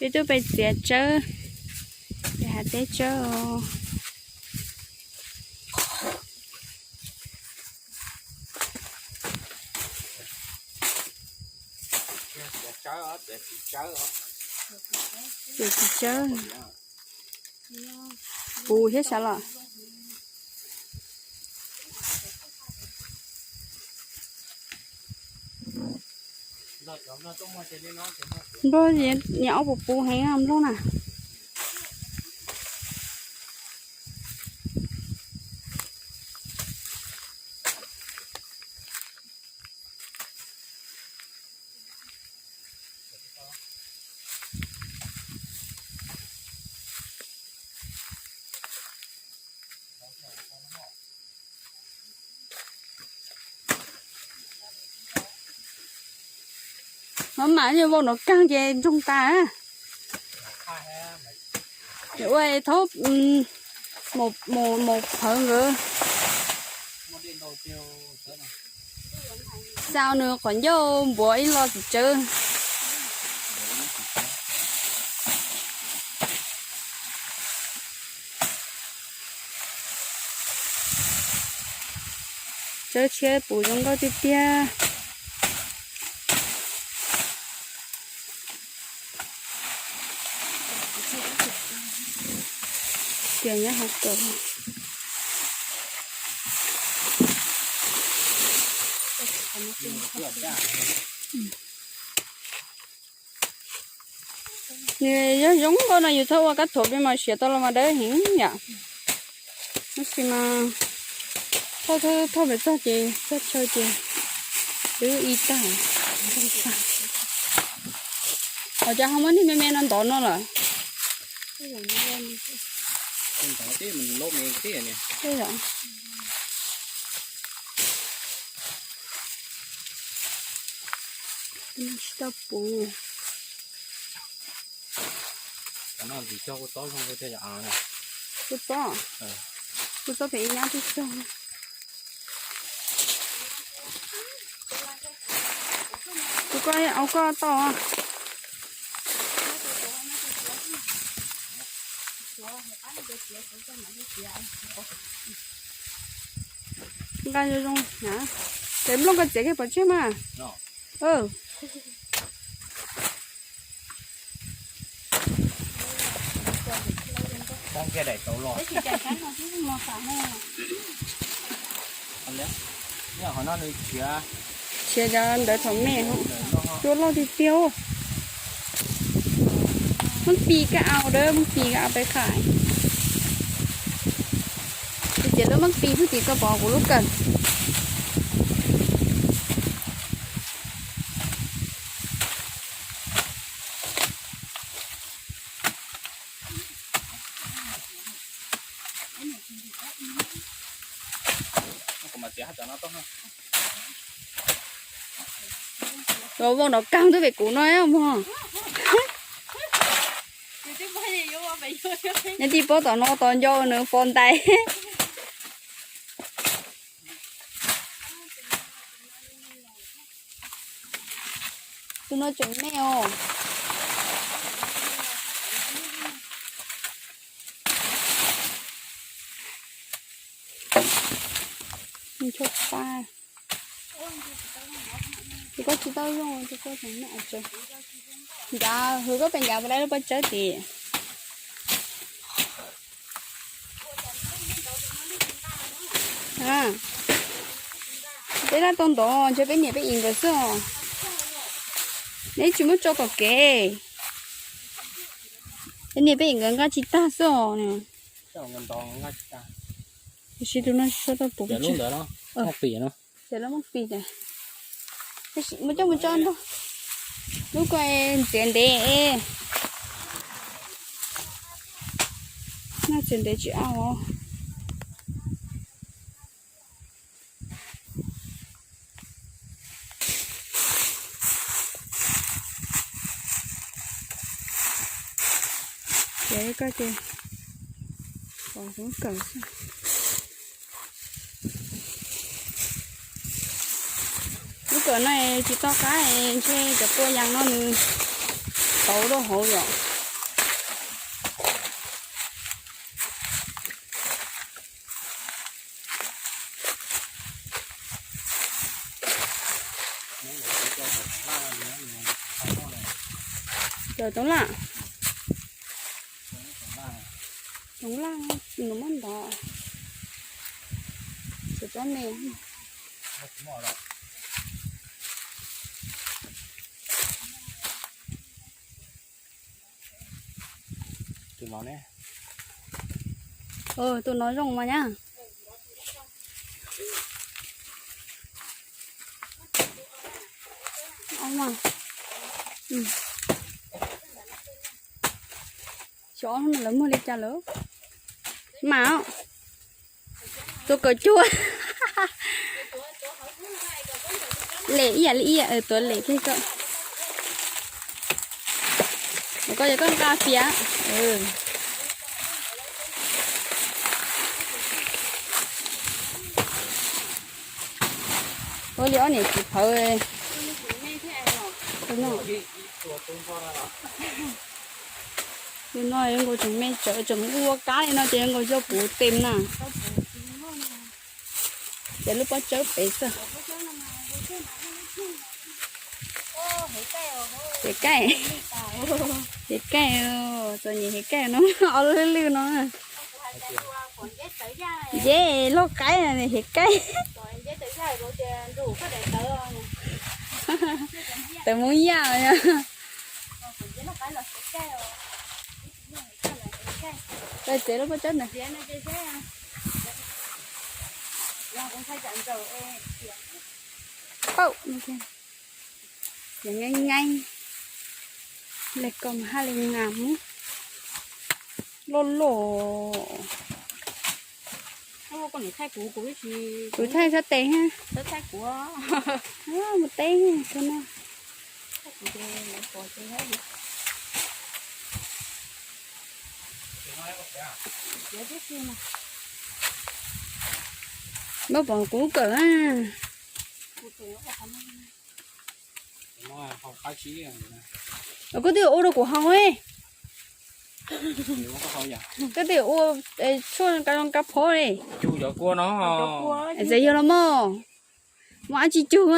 Peb twb pais txiav tsawb, peb hav teb tsawb. Txiav tsis tsawb, puv thiab sav los. Nplog nyias ob puv puv heev nplog na. Maj mam vau nrov kaag ces ntsoog tas. Ua thaub mus phawv nkawd. Xaus nws qhov ncauj npuav ib lo txiv tsawb. Tsawb tshiab puv zoo nkauj tiag tiag. Tias nyob hauv kawm. Nws yog zoo nkauj no yus txhob ua kab thuam peb mas siav tau los mas dawb heev yom. Tab sis mas thauj thauj pem txog ces txog chaw ces twb ib tag. Ho cov ho muab niag me me no ntov no lawm. Tsis tau puv. Kuv txob, kuv txob pem ib nyab twb txog. Kuv koj au koj tau. Nqa zoo zoo na. Ces nplooj koj txiav kiag pov tseg mas. Tshiav cov ntawd thaum me, cua loj tiag tiag. Meej pis koj au dawb, meej pis koj au peb qhais. Kuv txiav lub meej pis xwb ces koj pom kuv lub kawm. Los vau nrov kaag twb pem kuv no mog. Nyob tij pob tom no tos nco nws pos ntais. Tus no tseem me os. Ncho pa. Tus koj tsis tau zoo, tus koj tseem me. Ncav, hwv koj pem ncav pem lawv lub pob tsawb tim. Peb laj tau ntov, ntshe peb niam peb ib nkawd xwb os. Neb tsis muab tso tom kev. Peb niam peb ib nkawd nqa tsis tag xwb os. Tiam sis tus no tsis tshua tau puv. Ces lub ntawd no, Mooj Pis no. Ces lub Mooj Pis ces, tab sis mus coj mus tso nrog lub ko ntxiav ntev. Noj txiav ntev tsis au os. Ces koj ces pom lub kawm xwb. Lub kawm no tsis toj qab, ntshe cov pua yas no nws tauv rau hauv yom. Cov toov laj, toov laj nws muab ntov, cov tsob me. Tus no zoo mas nyab. Xyov lawv muag li cas lawm. Mas tus kawm cuag. Lem ib yam li ib yam, tuav lem kiag koj. Koj yog koj nqa fiav. Ua li ob niam txiv phawv. Tus no yuav nkaus tseem me tsawv tseem ua kab li no ces yuav nkaus yog puv tes na. Ces lub pob tsawb pem xwb. Hev kaij, hev kaij, txom nyem hev kaij no, ob lub lwj no. Yej loj qaib hev kaij. Tawv Hmoob Yaj. Txev lub pob tsawb ntawd. Paum, nyeej nyeej, le ko mas haj li nas loj loj. Kuv thaij sab tes, mus teb no. Npaj pom kuv kawm na. Koj twb ua rau kuv haus, koj twb ua tshuaj zoo kab phob li. Txawm yog los mog, muaj dab tsi cug.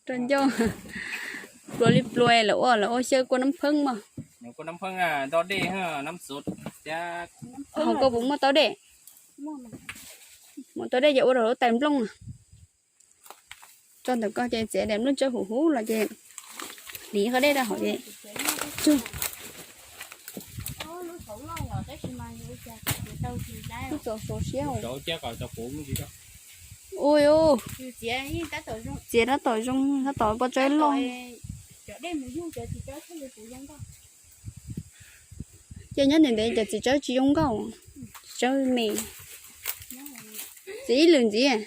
Rau ncauj, pluas li pluas, lawv ua lawv ua xyaw kua nab pheeb mog. Hos koj puas muaj tau dej? Muaj tau dej ces ua rau lub tais nplooj. Tso ntawm ko ces txiav daim nplooj tsawb huv huv los ces hliv qhov dej rau hauv ces tsug. Ua, txiav tab tom zoo, tab tom pob tsawb loj. Ces nyob ntev ntev cov txiv tsawb tsis zoo nkauj, txiv tsawb me, txiav ib lwm ntxiv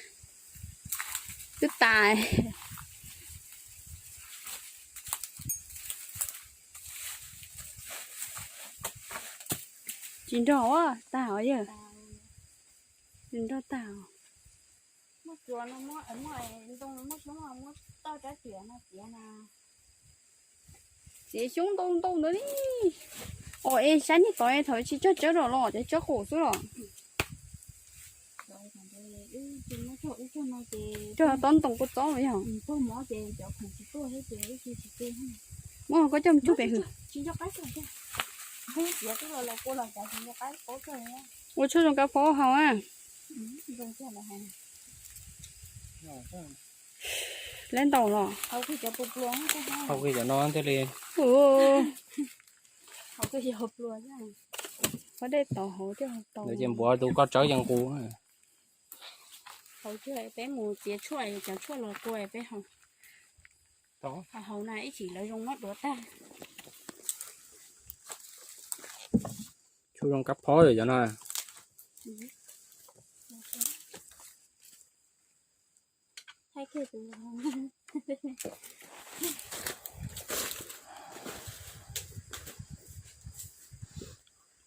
twb tas. Tsis nrog tag os yawg, tsis nrog tag os. Txiav xyoob ntau ntau ntawd li. Os, es saib niag tod thaum tsis cog tsawb los los cov tsawb qaum xwb los. Cog tod ntoo kua txob los yog. Muab koj coj mus cuag pem hwm. Ua tshuaj zoo kab phob haus a. Lab ntaus los. Haus kiag cov no thiaj li. Haus kiag yog pluas, haus dej tod haus thiaj haus tau. Ces npuav tus koj tsawb yees qus. Haus kiag peb mus txiav tshuaj, cov tshuaj los kua peb haus. Haus na ib chim lawv zoo muab duav tag. Tshuaj zoo kab phob cov no.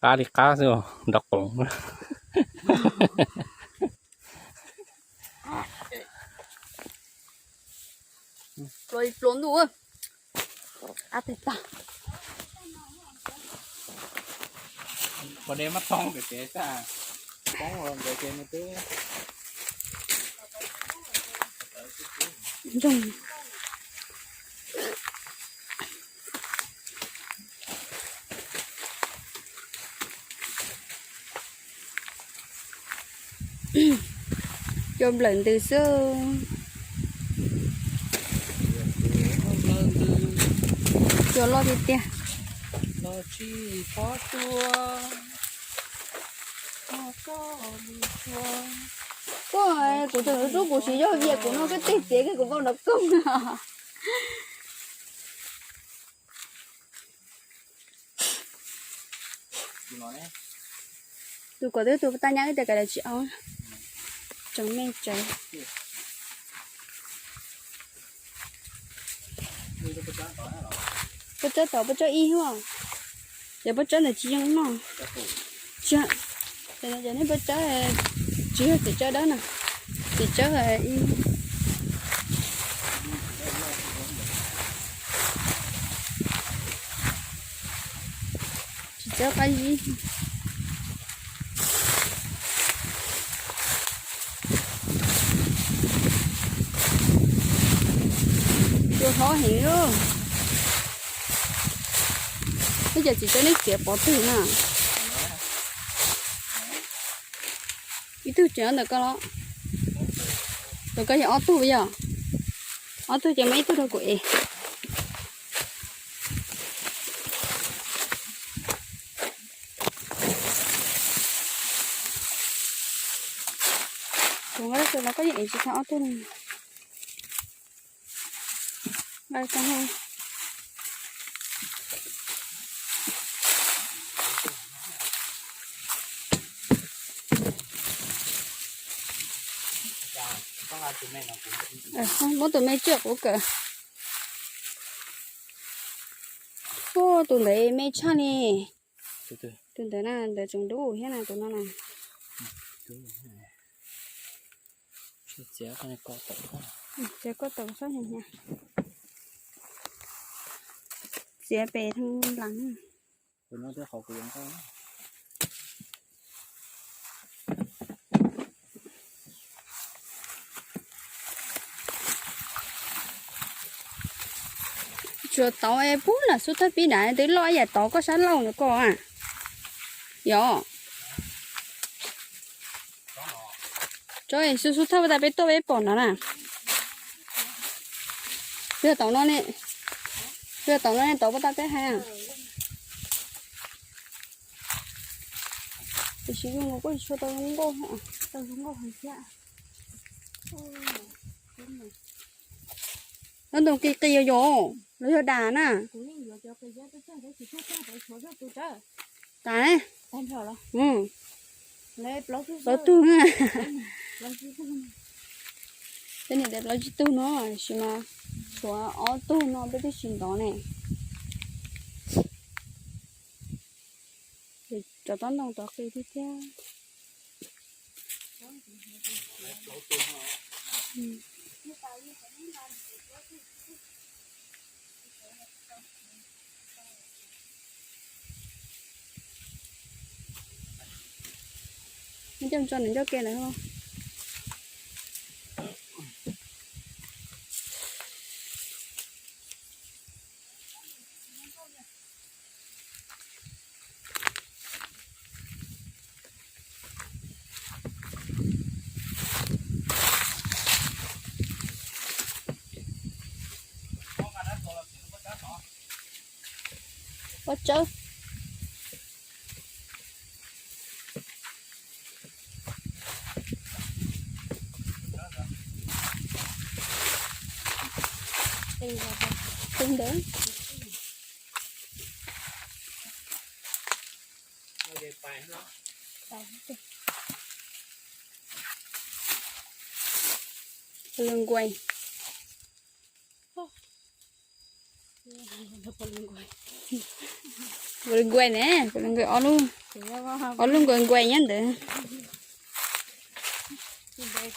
Qab li qab xwb, nrov qoom. Pluas li pluas ntuj, qab tag tag. Pos dej mab thoob pem kev tag, poob los ntawd ces nws twb zoo. Cua nplawm ntws xwb. Cua loj tiag tiag. Kuv, kuv tus nus rub kuv siv yog vias kuv no koj tej txiav kiag kuv vau nrov koog. Tus kom twb tus tag nyab ib tias kav liam tsis au. Tseem me tsev. Pob tsawb tod pob tsawb ib huaj. Ces pob tsawb ntawd tsis yeej noj. Ces nej pob tsawb tsis yog txiv tsawb dawb na. Txiv tsawb ib, txiv tsawb qab zib. Cua hlob heev lawm. Ib co txiv tsawb neb txiav pov twg na? Ib tug tseem ntawm koj los? Ntawm koj yog ob tug yog? Ob tug ces muab ib tug rau kuv es. Kuv nqa los koj yeej ev tsis tau ob tug li. Muab tus me tswj kuv kawm. Tus ntawd me tshaj li. Tus ntawd na, ntawd tseem dub thiab na, tus no na. Txiav koj tau sab, txiav pem thaj las. Tsuas tauv es pub lam xub thawj pib nrad twb loj ib yam tauv koj sab laug ntawd koj a. Yog. Tso xub xub thawj pab tas peb tuaj peb pom no na. Peb tauv no ne, peb tauv no ne tauv pab tas peb hais. Tiam sis zoo nkaus kuj tsis tshua tau zoo nkauj, tau zoo nkauj heev thiab. Lub ntoo qis qis yos yos, los yog dam na. Tas. Plaub tug. Peb niam tias plaub tsib tug no, tab sis mas tshuav ob tug no peb twb tsis ntov ne. Cov tob ntoo tod qis tiag tiag. Nws coj tso nws ncauj ke ntawd. Pob tsawb. Tus ntawd. Pos lwg nkuaij. Pos lwg nkuaij ne, pos lwg nkuaij ob lub, ob lub nkuaij nkuaij nyob ntawd. Rab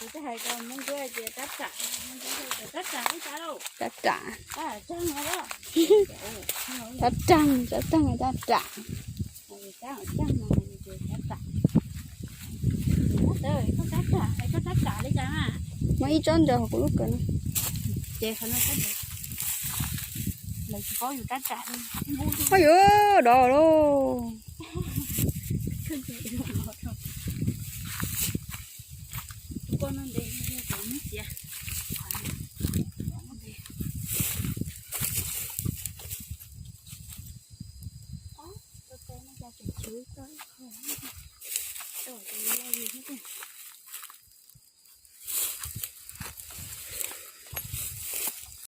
ram, rab ram, rab ram, rab ram. Muaj ib tsob ntsaws hauv kuv lub kawm no. Oj yuav dov lauj. Tau ib qho, tau tus loj li thiab.